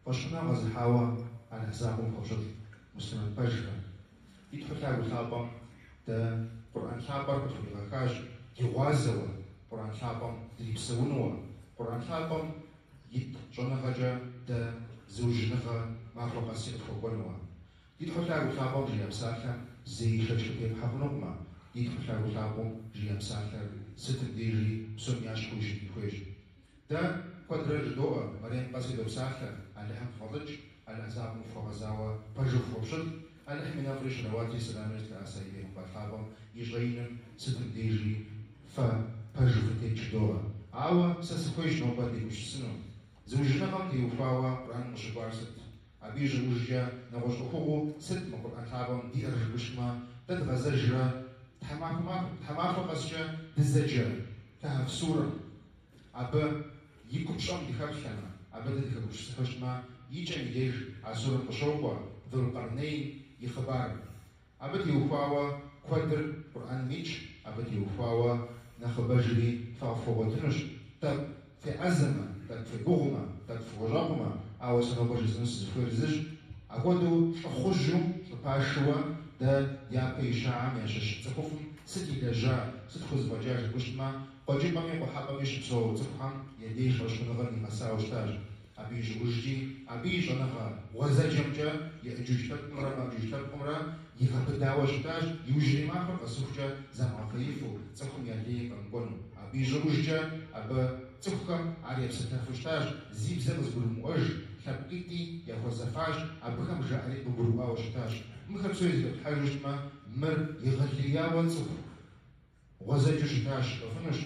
Фӏэщхъуныгъэ къэзыхьауэ Алыхь закъуэм хуэпщылӏ муслъымэн пэжхэр. Ди Тхьэу Лъагэу Лъапӏэм дэ Къурӏэн лъапӏэр къытхуригъэхащ ди гъуазэуэ, Къурӏэн лъапӏэм дрипсэунуэ, Къурӏэн лъапӏэм ит щӏэныгъэкӏэ дэ зыужьыныгъэ махуэ къэси къытхуэкӏуэнуэ. Ди Тхьэу Лъагэу Лъапӏэм жиӏа псалъэм зэи шэч къытепхьэ хъунукъымэ, ди Тхьэу Лъагэу Лъапӏэм жиӏа псалъэр сытым дежи псом ящхьэу щытын хуейщ. Дэ куэдрэ жыдоӏэ, мэрем къэси допсалъэ, Алыхьым фыфӏэлӏыкӏ, Алыхь закъуэм фыхуэгъэзауэ пэжу фыхуэпщылӏ, Алыхьым и нэфӏри щэлэуатри сэламри зылъэӏэса и бегъымбар лъапӏэм и щӏэиным сытым дежи фэ пэжу фытет жыдоӏэ. Ауэ сэ сыхуейщ нобэ дегупсысыну. Зыужьыныгъэм теухуауэ Къурӏэным къыщыкӏуар сыт? Абы и щӏыӏужкӏэ нэгъуэщӏ ӏуэхугъуэу сыт мы Къурӏэн лъапӏэм диӏэр жыпӏэу щытмэ, дэ дгъэзэжрэ тхьэмахуэ къэскӏэ дызэджэ Кэхьф сурэм. Абы и купщӏэм дыхэплъэмэ, абы дэ дыхэгупсысыхьу щытмэ, и кӏэм и деж а сурэм къыщокӏуэ Зулкъэрнейн и хъыбарыр. Абы теухуауэ куэдыр Къурӏэным итщ, абы теухуауэ нэхъыбэжри фэ къыфхуэгъуэтынущ, тӏэкӏу феӏэзэмэ, тӏэкӏу фегугъумэ, тӏэкӏу фыхущӏэкъумэ, ауэ сэ нобэ жысӏэну сызыхуейр зыщ, апхуэдэу лӏыхъужьу, лӏы пашэуэ дэ япэ ищахэм ящыщ цӏыхуфӏым сыт илэжьа, сыт хузэфӏэкӏа жыпӏэу щытмэ, Къуэкӏыпӏэми къухьэпӏэми щыпсэу цӏыхухэм я деж фӏэщхъуныгъэр нигъэсауэ щытащ. Абы и щӏыӏужкӏи, абы и щӏэныгъэ гъуэзэджэмкӏэ Еӏджудж лъэпкъымрэ Мэӏджудж лъэпкъымрэ игъэбыдауэ щытащ, иужьрей махуэр къэсыхукӏэ замыгъэхъеифу, цӏыхум я лей къэмыкӏуэну. Абы и щӏыӏужкӏэ абы цӏыхухэм ар епсэлъэфу щытащ, зи бзэ къызыгурымыӏуэж лъэпкъитӏи яхуэзэфащ, абыхэм жаӏэри къыгурыӏуауэ щытащ. Мыхэр псори зэхэплъхьэжу щытмэ, мыр егъэлеяуэ цӏыху гъуэзэджэу щытащ жыпӏэфынущ,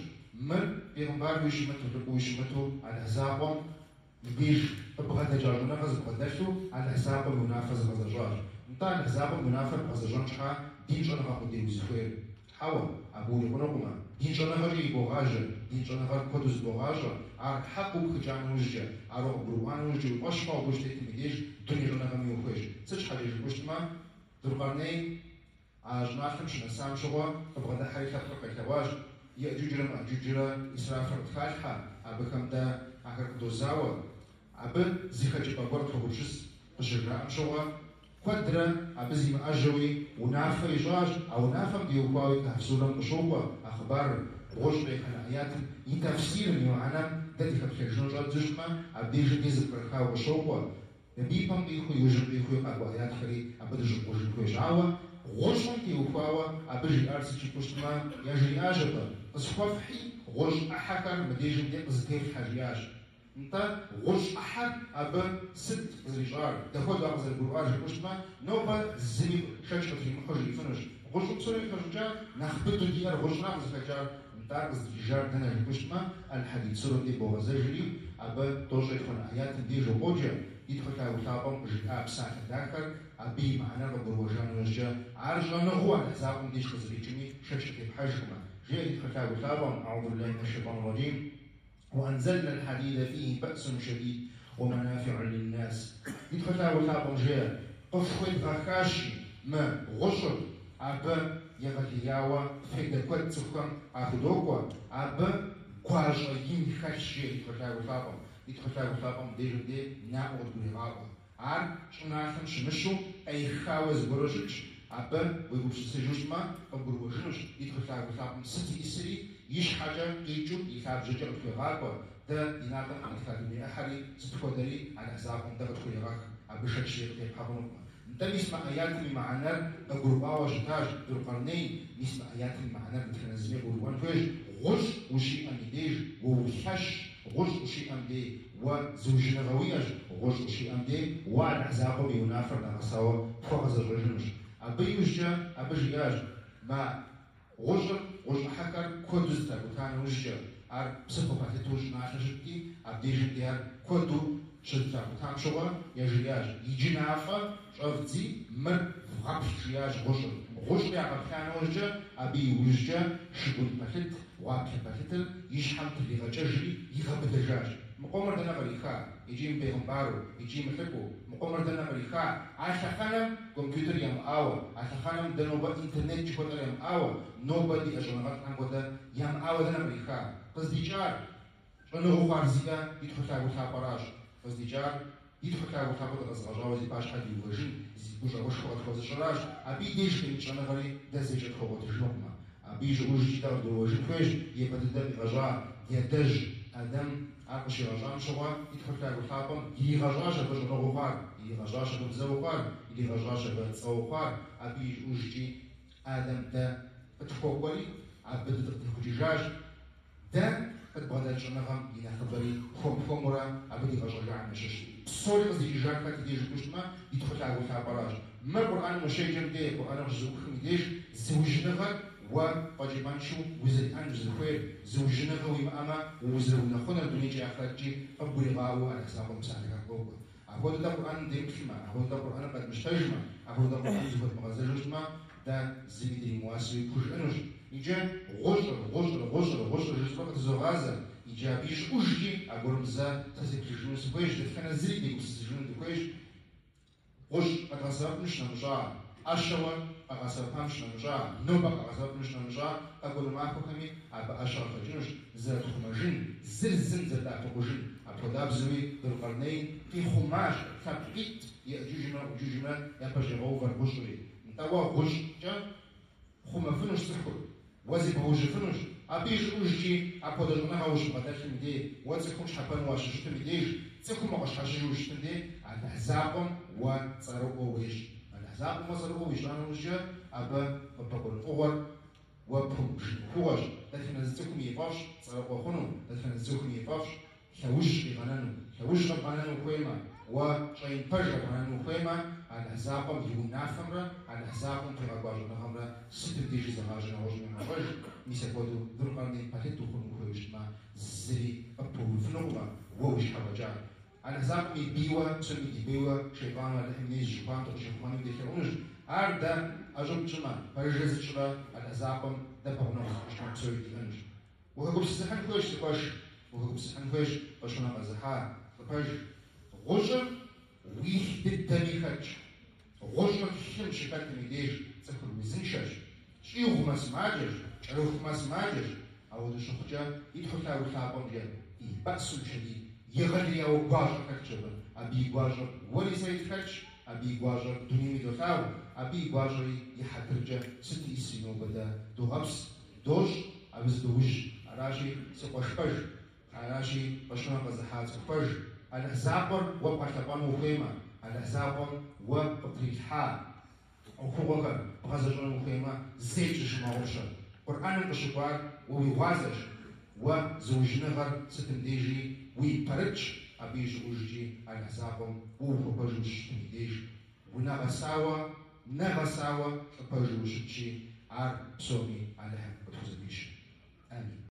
мыр бегъымбаруи щымыту, лӏыкӏуэуи щымыту, Алыхь закъуэм и деж къыбгъэдэкӏа щӏэныгъэ зыбгъэдэлъу Алыхь закъуэм и унафэ зыгъэзэщӏащ. Нтӏэ, Алыхь закъуэм и унафэр бгъэзэщӏэн щхьа дин щӏэныгъэ къудей узыхуейр? Хьэуэ, абы урикъунукъымэ. Дин щӏэныгъэкӏэ ибогъажьэ, дин щӏэныгъэр куэду зыбогъащӏэ, ар хьэкъыу пхыкӏа нэужькӏэ, ар уэ къыбгурыӏуа нэужькӏэ уи фӏэщ хъуауэ абы ущытетым и деж дуней щӏэныгъэми ухуейщ. Сыт щхьэкӏэ жыпӏэу щытмэ, Зулкъэрнейн А щӏыналъэм щынэсам щыгъуэ къыбгъэдыхьэри лъэпкъыр къелъэӏуащ, Еӏджуджрэ Мэӏджуджрэ ӏисрафыр къытхалъхьэ, абыхэм дэ ахэр къыдозауэ. Абы зы хэкӏыпӏэ гуэр къытхуэгупсыс къыщыжраӏэм щыгъуэ, куэдрэ абы зимыӏэжьэуи унафэ ищӏащ, а унафэм теухуауи Кэхьф сурэм къыщокӏуэ а хъыбарыр, бгъущӏрэ еханэ ӏэятым и тафсирым, и мыхьэнэм дэ дыхэплъэжыну щӏэддзэу щытмэ, абдежым де зэпкърыхауэ къыщокӏуэ. Мыбы и пэм къихуи, иужьым къихуи къакӏуэ ӏэятхэри абы дыщӏыбгъужын хуейщ. Ауэ гъущӏым теухуауэ абы жиӏар сыт жыпӏэу щытмэ, яжриӏащ абы, Къысхуэфхьи, гъущӏ ӏыхьэхэр мыдежым де къызытефлъхьэ, жиӏащ. Нтӏэ, гъущӏ ӏыхьэр абы сыт къызэрищӏар, дапхуэдэу ар къызэрыгурыӏуар жыпӏэу щытмэ, нобэ зыми шэч къытримыхьэу жиӏэфынущ. Гъущӏым псори къыхэщӏыкӏа, нэхъ быдэу диӏэр гъущӏра къызыхэкӏар, нтӏэ ар къыздикӏыжар дэнэ жыпӏэу щытмэ, Аль-Хьэдид сурэм дей богъэзэжри, абы тӏощӏрэ етхуанэ ӏэятым деж укъоджэ, ди Тхьэу Лъагэу Лъапӏэм къыжиӏа псалъэ дахэр, абы и мыхьэнэр къыбгурыӏуэжа нэужькӏэ, ар щӏэныгъэу Алыхь закъуэм деж къызэрикӏми шэч къытепхьэжкъымэ. Жеӏэ ди Тхьэу Лъагэу Лъапӏэм, Аӏузу биллахи минэш шейтӏани рэджим, Уэ-анзэлна аль-хьэдидэ фихи бэӏсун шэдид уэ мэнафиӏу лин-нас. Ди Тхьэу Лъагэу Лъапӏэм жеӏэ, Къыфхуедгъэхащи мы гъущӏыр, абы егъэлеяуэ фейдэ куэд цӏыхухэм къахудокӏуэ, абы гуащӏэ ин хэлъщ, жеӏэ ди Тхьэу Лъагэу Лъапӏэм. Ди Тхьэу Лъагэу Лъапӏэм мыбдежым дей наӏуэ къыдгурегъаӏуэ. Ар щӏыналъэм щымыщу къехауэ зыгуэру щытщ, абы уегупсысыжу щытмэ, къыбгурыӏуэжынущ ди Тхьэу Лъагэу Лъапӏэм сыт иӏысри, и щхьэкӏэ къикӏыу и лъабжьэкӏэ къытхуегъакӏуэ, дэ ди натӏэм къритха дуней ӏыхьэри сыт хуэдэри Алыхь закъуэм дэ къытхурегъэх, абы шэч зэи къытепхьэ хъунукъым. Нтӏэ, мис мы ӏэятым и мыхьэнэр къыгурыӏуауэ щытащ Зулкъэрнейн, мис мы ӏэятым и мыхьэнэр дэтхэнэ зыми къыгурыӏуэн хуейщ, гъущӏ ущиӏэм и деж уэ улъэщщ, гъущӏ ущиӏэм дей уэ зыужьыныгъэ уиӏэщ, гъущӏ ущиӏэм дей уэ Алыхь закъуэм и унафэр нэгъэсауэ пхуэгъэзэщӏэжынущ. Абы иужькӏэ абы жиӏащ, Мы гъущӏыр, гъущӏ ӏыхьэхэр куэду зэтракӏута нэужькӏэ, ар псыхъуэ пэлъытэу щӏыналъэ щытти, абдежым дей ар куэду щызэтракӏутам щыгъуэ яжриӏащ, Иджы мафӏэ щӏэвдзи, мыр вгъэплъ, жиӏащ гъущӏыр. Гъущӏыр ягъэплъа нэужькӏэ, абы иужькӏэ шыгун пэлъыт, гъуаплъэ пэлъытыр и щхьэм тригъэкӏэжри игъэбыдэжащ. Мы къомыр дэнэ къриха? Икӏи мыбегъымбару, икӏи мылӏыкӏуэу, мы къомыр дэнэ къриха? А лъэхъэнэм компьютер ямыӏауэ, а лъэхъэнэм дэ нобэ интернет жыхуэтӏэр ямыӏауэ, нобэ диӏэ щӏэныгъэлӏхэм хуэдэ ямыӏауэ дэнэ къриха? Къыздикӏар щӏэныгъэу хъуар зиӏэ ди Тхьэу Лъагэу Лъапӏэращ. Къыздикӏар. Ди Тхьэу Лъагэу Лъапӏэу дыкъэзыгъэщӏауэ зи пащхьэ диувэжын, зи гущӏэгъушхуэ къытхуэзыщӏыращ. Абы и деж къимыкӏ щӏэныгъэри дэ зэкӏэ тхуэгъуэтыжынукъым. Абы и щӏыӏужкӏи дэ къыдгурыӏуэжын хуейщ япэ дыдэ къигъэщӏа ди адэжь Адэм ар къыщигъэщӏам щыгъуэ ди Тхьэу Лъагэу Лъапӏэм иригъэщӏащ абы щӏэныгъэу хъуар, иригъэщӏащ абы бзэуэ хъуар, иригъэщӏащ абы цӏэуэ хъуар. Абы и щӏыӏужкӏи Адэм дэ къытхуэкӏуэри, абы дыкъытехъукӏыжащ. Дэ къыдбгъэдэкӏ щӏэныгъэм и нэхъыбэри хуэм-хуэмурэ абы дигъэщӏэжам ящыщ. Псори къыздикӏыжар хэт и деж жыпӏэу щытмэ, ди Тхьэу Лъагэу Лъапӏэращ. Мыр Къурӏэным ущеджэм дей, Къурӏэныр къыщызэӏупхым и деж, зыужьыныгъэр уэ фӏэкӏыпӏэншэу узэриӏэн узэрыхуейр, зыужьыныгъэ уимыӏэмэ, узэрыунэхъуныр дунейкӏи ахърэткӏи къыбгуригъаӏуэу Алыхь закъуэм псалъэхэр къокӏуэ. Апхуэдэу дэ Къурӏэным демыплъмэ, апхуэдэу дэ Къурӏэныр къэдмыщтэжмэ, апхуэдэу дэ Къурӏэным зыхуэдмыгъэзэжу щытмэ, дэ зыми дримыуасэуи пхужыӏэнущ. Иджы гъущӏыр, гъущӏыр, гъущӏыр, гъущӏыр жысӏэурэ къытызогъазэ. Иджы абы ищӏыӏужкӏи аргуэрым зэ сэ сеплъыжыну сыхуейщ, дэтхэнэ зыри дегупсысыжыну дыхуейщ. Гъущӏ къэдгъэсэбэпым щынэмыщӏа, ӏэщэуэ къагъэсэбэпам щынэмыщӏа, нобэ къагъэсэбэпым щынэмыщӏа, къэкӏуэну махуэхэми абы ӏэщэ къыхэкӏынущ, зэрытхъумэжын, зыр зым зэрыдэӏэпыкъужын. Апхуэдабзэуи Зулкъэрнейн къихъумащ лъэпкъитӏ Еӏджыджымрэ ӏуджыджымрэ япэщӏигъэувэр гъущӏри. Нтӏэ уэ гъущӏкӏэ пхъумэфынущ цӏыхур, уэ зебгъэужьыфынущ. Абы ищӏыӏужкӏи апхуэдэ щӏэныгъэ ущыбгъэдэлъым и дей, уэ цӏыхум щхьэпэну уащыщытым и деж, цӏыхум укъыщхьэщыжу ущытым дей, Алыхь закъуэм уэ цӏэрыӏуэ уещӏ. Алыхь закъуэм уэ цӏэрыӏуэ уищӏа нэужькӏэ, абы къыпэкӏуэну фӏыгъуэр уэ пхуэмыбжын ӏуэхугъуэщ. Дэтхэнэ зы цӏыхуми и фӏэфӏщ цӏэрыӏуэ хъуну, дэтхэнэ зы цӏыхуми и фӏэфӏщ лъэужь къигъэнэну. Лъэужь къэбгъэнэну ухуеймэ, уэ щӏэин пэж къэбгъэнэну ухуеймэ, Алыхь закъуэм и унафэмрэ Алыхь закъуэм къигъэкӏуа щӏэныгъэмрэ сытым дежи зэгъащӏи нэгъуэщӏым емыщӏэж. Мис апхуэдэу Зулкъэрнейн пэлъыт ухъуну ухуейуэ щытмэ, зыри къыппэувыфынукъымэ, уэ уи щхьэ фӏэкӏа. Алыхь закъуэм и бийуэ, псоми ди бийуэ, шейтӏану Алыхьым и ней зыщыхуам дыкъыщихъумэну делъэӏунущ. Ар дэ ӏэщӏыб тщӏымэ, пэжыр зытщӏрэ Алыхь закъуэм дэ пэгъунэгъу зыхуэтщӏмэ, псори диӏэнущ. Ухэгупсысыхьын хуейщ, си къуэш, ухэгупсысыхьын хуейщ фӏэщхъуныгъэ къэзыхьа лӏы пэж. Гъущӏыр уилъ дыдэми хэтщ. Гъущӏыр лъым щыхэтым и деж цӏыхур узыншэщ, щӏигъумэ сымаджэщ, кӏэрыхумэ сымаджэщ. Ауэдэ щыхъукӏэ, ди Тхьэу Лъагэу Лъапӏэмкӏэ и бэӏсун шэдид егъэлеяуэ гуащӏэ хэлъщ абы. Абы и гуащӏэр уэри сэри тхэлъщ, абы и гуащӏэр дунейми долъагъу, абы и гуащӏэри и хьэтыркӏэ сыт исри нобэ дэ догъэпс, дощӏ, абы зыдоужь. Аращи, си къуэш пэж, аращи, фӏэщхъуныгъэ къэзыхьа цӏыху пэж, Алыхь закъуэр уэ бгъэлъэпӏэну ухуеймэ, Алыхь закъуэм уэ къыптрилъхьа ӏуэхугъуэхэр бгъэзэщӏэну ухуеймэ, зэикӏ зыщумыгъэгъупщэ. Къурӏэным къыщыкӏуар уэ уи гъуазэщ, уэ зыужьыныгъэр сытым дежи уи пэрытщ, абы ищӏыӏужкӏи Алыхь закъуэм уэ ухуэпэжу ущытым и деж унэгъэсауэ, нэгъэсауэ лӏы пэжу ущытщи, ар псоми Алыхьым къытхузэпищэ. Амин.